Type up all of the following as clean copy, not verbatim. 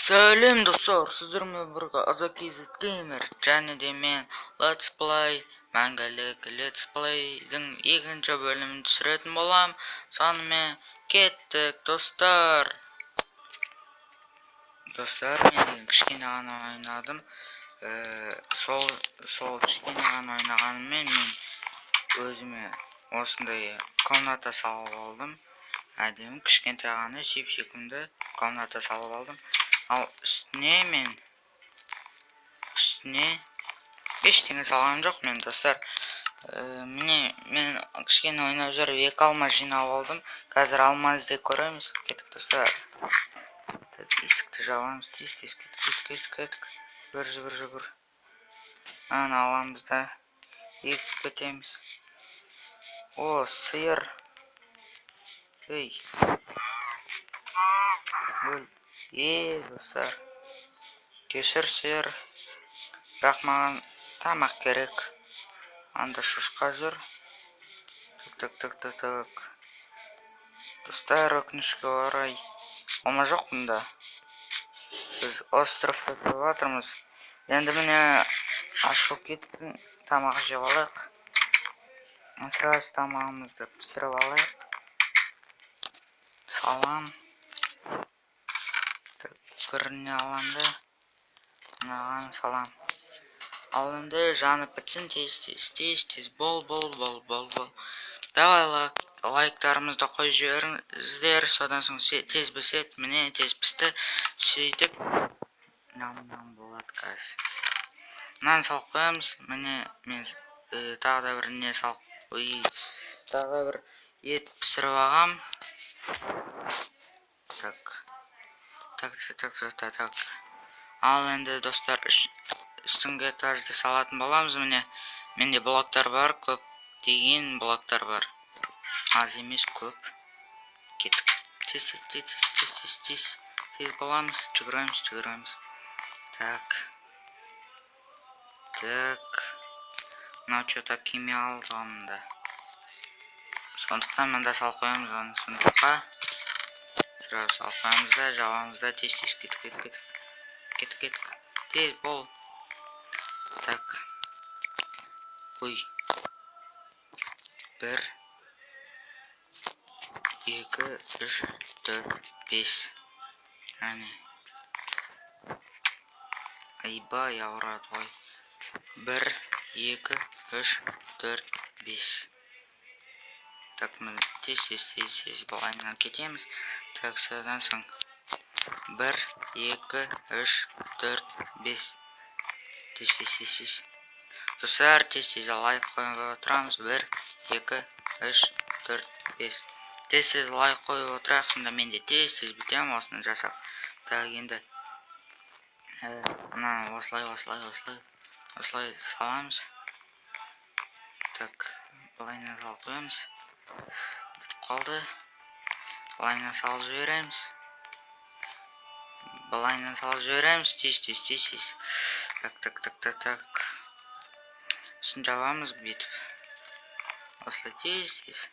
Сәлем, достар, сіздермен бірге Азакиз Геймер және де мен Let's Play мәңгілік Let's Play'дің екінші бөлімін түсіретін болам. Сонымен, кеттік, достар. Достар, мен деген кішкене ғана ойнадым. Сол кішкене ғана ойнағаныммен мен өзіме осындай комната салып алдым. Әдемі, кішкентай ғана, сүйкімді комната салып алдым. Ал үстіне мен үстіне ештеңе салғаным жоқ мен, достар. Міне, мен кішкене ойнап жүріп екі алма жинап алдым. Қазір алма іздеп көреміз. Кеттік, достар. Так, есікті жабамыз. Тез, тез, кеттік, кеттік, кеттік, кеттік. Жүгір, жүгір, жүгір. Аны аламыз да егіп кетеміз. О, сиыр. Ей, өл. Е, достар, кешір, сиыр, бірақ маған тамақ керек. Анда шошқа жүр. Так, так, так, так, так. Достар, өкінішке орай, алма жоқ бұнда. Біз островта тұрып жатырмыз енді. Міне, аш болып кеттің, тамақ жеп алайық. Сразу тамағымызды пісіріп алайық. Салам. Так, біріне алам да, мынаған салам. Ал енді жанып бітсін. Тез, тез, тез, тез, бол, бол, бол, бол, бол. Давай, лайктарымызды қойып жіберіңіздер. Содан соң тез піседі. Міне, тез пісті. Сөйтіп ням ням болады. Қазір мынаны салып қоямыз. Міне, мен тағы да бір не салып, ой, тағы да бір ет пісіріп алғам. Так, так, так, так, так, так, так. Ал енді, достар, үстіңгі этажды салатын боламыз. Міне, менде блоктар бар, көптеген блоктар бар, аз емес, көп. Кеттік, тез, тез, тез, тез, тез, тез, тез боламыз. Жүгіреміз, жүгіреміз. Так, так, мынау че-то кеме алды ғой мында, сондықтан мында салып қоямыз оны. Сундукқа сразу салып қоямыз да, жабамыз да. Тез, тез, кеттік, кеттік, кеттік, кеттік, кеттік, тез бол. Так, ой, бір, екі, үш, төрт, бес. Әне, айбай, ауырады ғой. Бір, екі, үш, төрт, бес. Так, міне, тез, тез, тез, тез, былайынан кетеміз. Так, содан соң бір, екі, үш, төрт, бес. Тез, тез, тез, тез, достар, тез, тез лайк қойып отырамыз. Бір, екі, үш, төрт, бес. Тез, тез лайк қойып отырайық, сонда мен де тез, тез бітемін осыны жасап. Так, енді мынаны осылай, осылай, осылай, осылай саламыз. Так, былайынан салып қоямыз. Бітіп қалды. Былайынан салып жібереміз, былайынан салып жібереміз. Тез, тез, тез, тез. Так, так, так, так, так. Үстін жабамыз бүйтіп, осылай, тез, тез.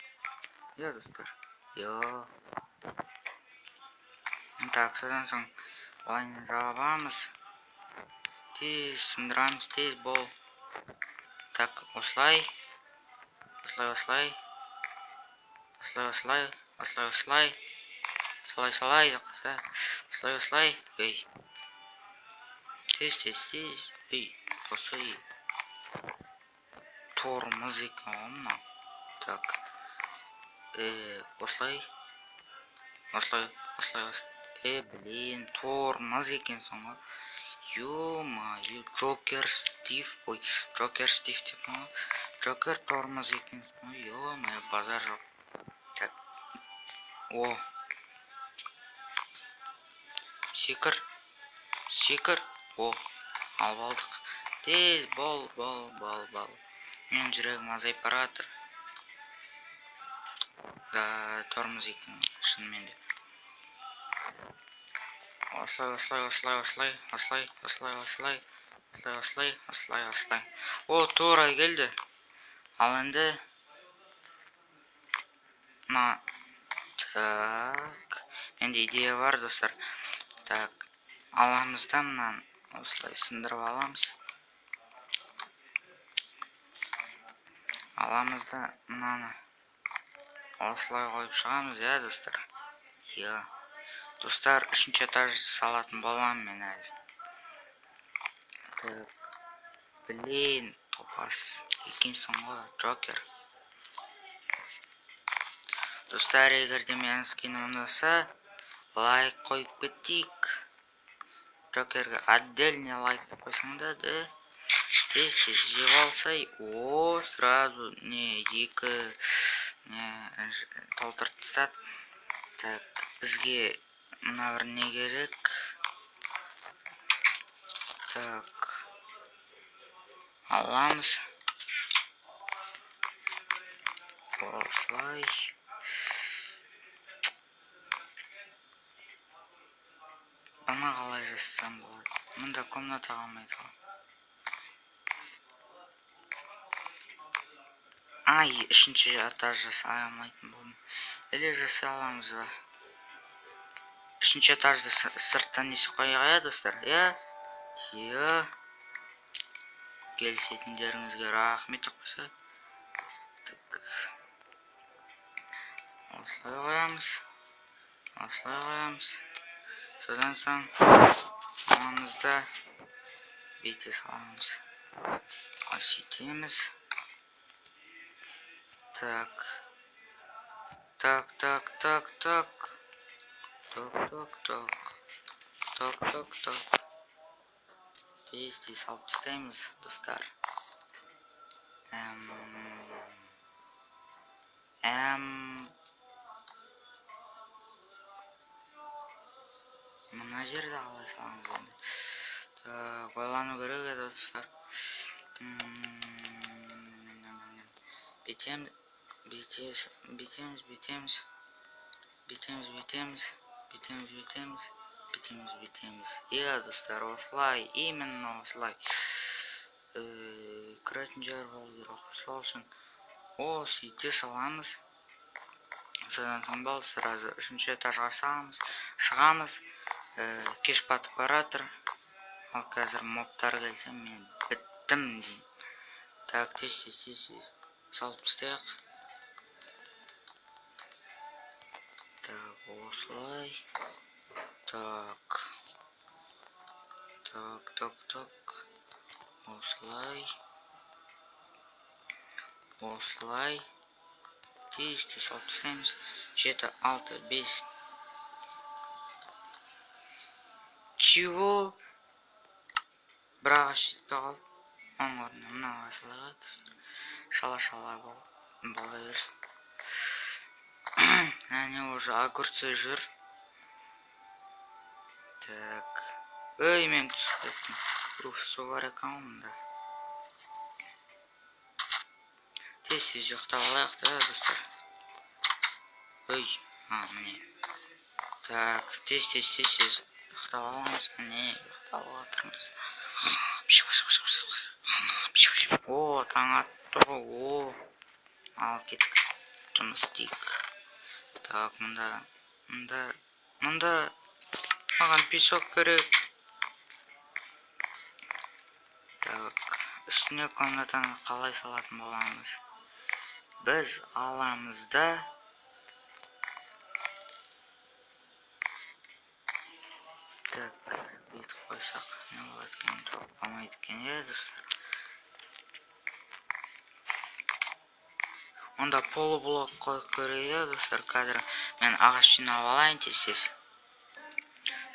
Иә, достар, иә. Так, содан соң былайынан жабамыз. Тез сындырамыз, тез бол. Так, осылай, осылай, осылай, осылай, осылай, осылай, осылай, солай, солай, осылай, осылай. Ей, тез, тез, тез. Ей, осы тормоз екен ғой мынау. Так, осылай, осылай, осылай. Е, блин, тормоз екенсің ғой. Ё-моё, Джокер Стив, ой, Джокер Стив деп ғой, Джокер тормоз екенсің ғой. Ё-моё, базар жоқ. Так, о, секір, секір. О, алып алдық. Тез бол, бол, бол, бол. Менің жүрегім азайып бара жатыр да. Тормоз екен шынымен де. Осылай, осылай, осылай, осылай, осылай, осылай, осылай, осылай, осылай, осылай, осылай. О, тура келді. Ал енді мына, так, менде идея бар, достар. Так. Аламыз да мынаны осылай сындырып аламыз. Аламыз да мынаны осылай қойып шығамыз, иә, достар. Иә. Достар, үшінші этаж салатын боламын мен әлі. Так. Блин, топас екенсің ғой, Джокер. Достар, егер де менің скинім ұнаса, лайк қойып кетейік. Джокерге отдельный лайк қойсаңдар да, тез-тез жеп алсай, о, сразу не, екі не толтырып тастады. Так, бізге мына бір не керек. Так, аламыз. Осылай. Ана қалай жасасам болады? Мында комната қалмайды ғой. Ай, үшінші этаж жасай алмайтын болдым. Или жасай аламыз ба? Үшінші этажды сырттан несі қояйық, иә, достар? Иә? Иә. Келісетіндеріңізге рахмет қойса. Так. Осылай қоямыз. Осылай қоямыз. Содан соң аламыз да бүйте саламыз. Сөйтеміз. Так. Так, так, так, так. Так, так, так. Так, так, так. Тез-тез салып тастаймыз, достар. Мына жерді қалай саламыз енді? Так, ойлану керек еді, достар. Бүйтеміз, бүйтеміз, бүйтеміз, бүйтеміз, бүйтеміз, бүйтеміз, бүйтеміз, бүйтеміз, бүйтеміз. Иә, достар, осылай, именно осылай. Кіретін жер болу керек, сол үшін осы үйте саламыз. Содан соң болды, сразу үшінші этажға саламыз, шығамыз. Кеш батып баратыр. Ал қазір мобтар келсе, мен біттім деймін. Так, тез, тез, тез, тез салып тастайық. Так, осылай. Так. Так, так, так. Осылай. Осылай. Тез, тез салып тастаймыз. 7, 6, 5. Чего? Бір ағаш жетпей қалды. Оның орнына мына ағаш салайық, достар. Шала-шала бола берсін. Әне уже огурцы жүр. Так. Ей, мен түсіп кеттім. Уф, су бар екен ғой мында. Тез-тез ұйықтап алайық та, достар. Ой, міне. Так, тез-тез, тез-тез ұйықтап аламыз. Міне, ұйықтап жатырмыз. О, таң атты ғой, о. Ал кеттік, жұмыс істейік. Так, мында, мында, мында маған песок керек. Так, үстіне комнатаны қалай салатын боламыз? Біз аламыз да так, бүйтіп қойсақ не болады екен? Толып қалмайды екен, иә, достар? Онда полублок қойып көрейік, иә, достар. Қазір мен ағаш жинап алайын тез-тез.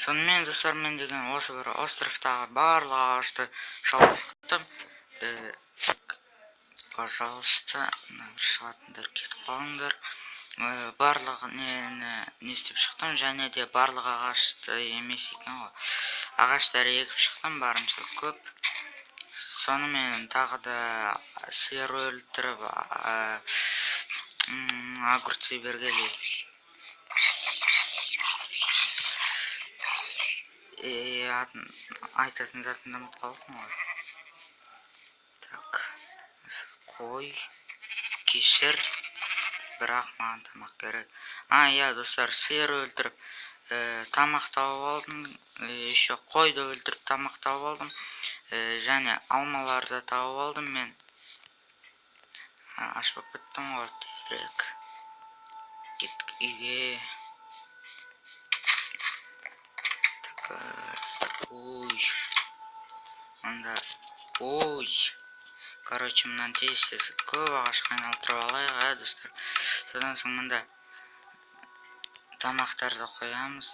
Сонымен, достар, мен деген осы бір островтағы барлық ағашты шауып шықтым. Пожалуйста, мына бір шығатындар кетіп қалыңдар. Барлық нені не істеп шықтым, және де барлық ағашты емес екен ғой. Ағаштар егіп шықтым барынша көп. Сонымен тағы да сиыр өлтіріп, огурцы бергелі. Атын айтатын затымды ұмытып қалыппын ғой. Так, қой, кешір, бірақ маған тамақ керек. Иә, достар, сиыр өлтіріп, Тамақ тауып алдым, еще қойды өлтіріп тамақ тауып алдым, және алмаларды тауып алдым мен. Аш болып кеттім ғой, тезірек кеттік үйге. Так, ой, мында, ой, короче, мынаны тез-тез көп ағашқа айналдырып алайық, ә, достар. Содан соң мында тамақтарды қоямыз,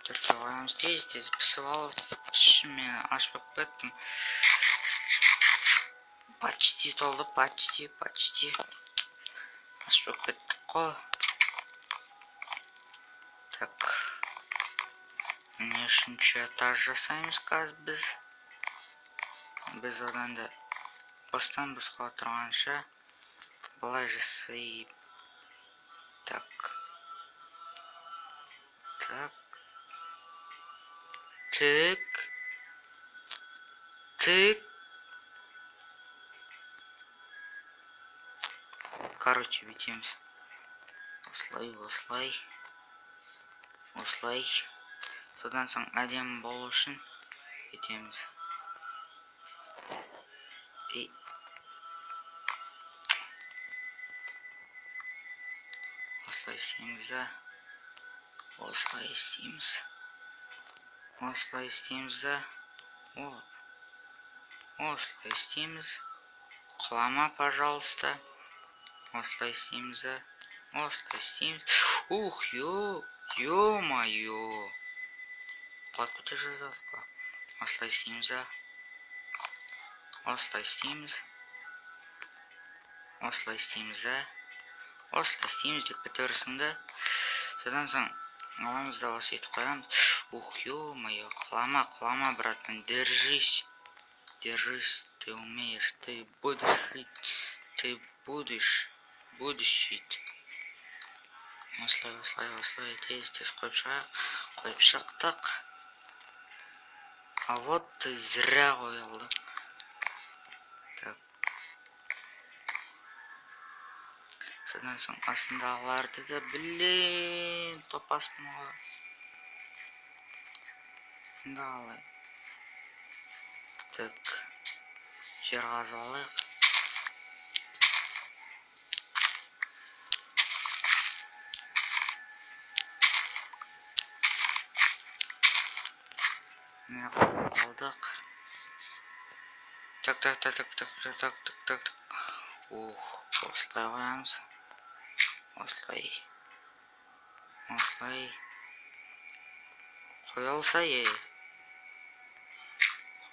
төртке қоямыз, тез-тез пісіп алып, піші, мен аш болып кеттім. Почти толды, почти, почти. Аш болып кеттік қой. Так. Міне үшінші этаж жасаймыз қазір біз. Біз одан да бостан босқа отырғанша былай жасай. Так. Так. Тік. Тік. Короче, бүйтеміз. Осылай, осылай. Осылай. Содан соң әдемі болу үшін бүйтеміз. И осылай істейміз да. Осылай істейміз. Осылай істейміз да. Осылай істейміз. Құлама, пожалуйста. Осылай істейміз да. Осылай істейміз. Ух, ё, ё-моё. Құлап кете жаздадық қой. Осылай істейміз да. Осылай істейміз. Осылай істейміз да. Осылай істейміз деп кете берсін да. Содан соң аламыз да осы етіп қоямыз. Ух, ё-моё, құлама, құлама, братан, держись. Держись, ты умеешь, ты будешь жить, ты будешь, будешь жить. Осылай, осылай, осылай, тез-тез қойып шығайық. Қойып шықтық. А вот ты зря қойылды. Так. Содан соң астындағыларды да, блин, топаспын ғой. Мында қалай? Так. Жер қазып алайық. Міне алдық. Так, так, так, так, так, так, так, так, так, так. Ух, осылай қоямыз. Осылай. Осылай. Қойылса, ей.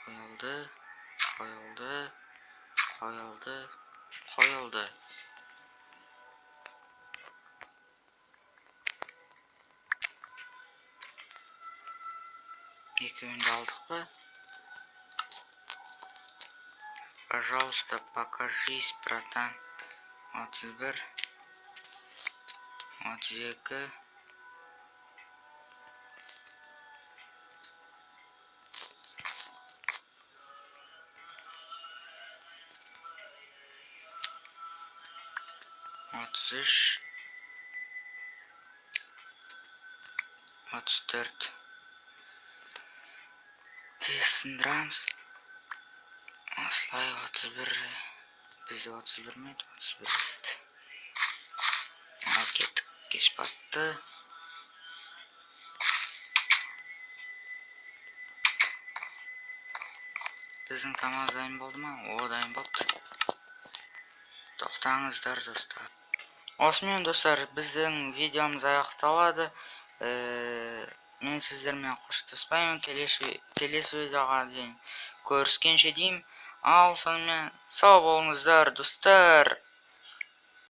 Қойылды, қойылды, қойылды, қойылды. Екеуін де алдық па? Пожалуйста, покажись, братан. 31, 32. 33, 34. Тез сындырамыз. Осылай 31. Бізде 31 ме еді? 31 еді. Ал кеттік, кеш батты. Біздің тамақ дайын болды ма? О, дайын болды. Тоқтаңыздар, достар. Осымен, достар, біздің видеомыз аяқталады. Мен сіздермен қоштаспаймын. Келесі видеоға дейін көріскенше деймін. Ал сонымен сау болыңыздар, достар.